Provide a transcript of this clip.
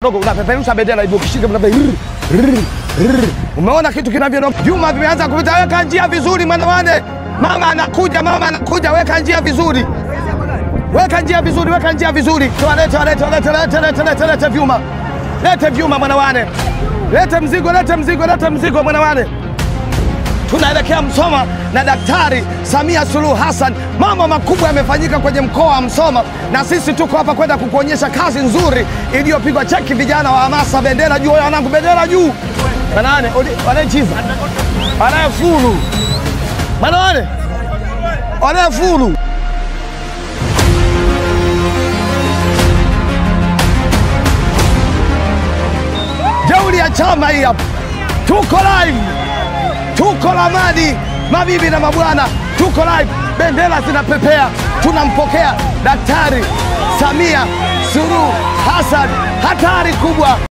Dogo unapeperusha bendera hivyo ukishika umeona kitu kinavyodogo. Vyuma vimeanza kupita, weka njia vizuri mwanawane. Mama anakuja, mama anakuja, weka njia vizuri. Weka njia vizuri, weka njia vizuri. Lete, lete, lete, lete, lete, lete, lete vyuma. Lete vyuma mwanawane. Lete mzigo, lete mzigo, lete mzigo mwanawane. Tunaelekea Msoma na Daktari Samia Suluhu Hassan. Mambo makubwa yamefanyika kwenye mkoa wa Msoma na sisi tuko hapa kwenda kukuonyesha kazi nzuri iliyopigwa. Cheki vijana wa hamasa, bendera juu, wanangu, bendera juu. Manane, wanaichiza. Wanayefuru. Manane. Wanayefuru. Jeuri ya chama hii hapa. Tuko live. Tuko Lamadi, mabibi na mabwana, tuko live, bendera zinapepea, tunampokea Daktari Samia Suluhu Hassan, hatari kubwa.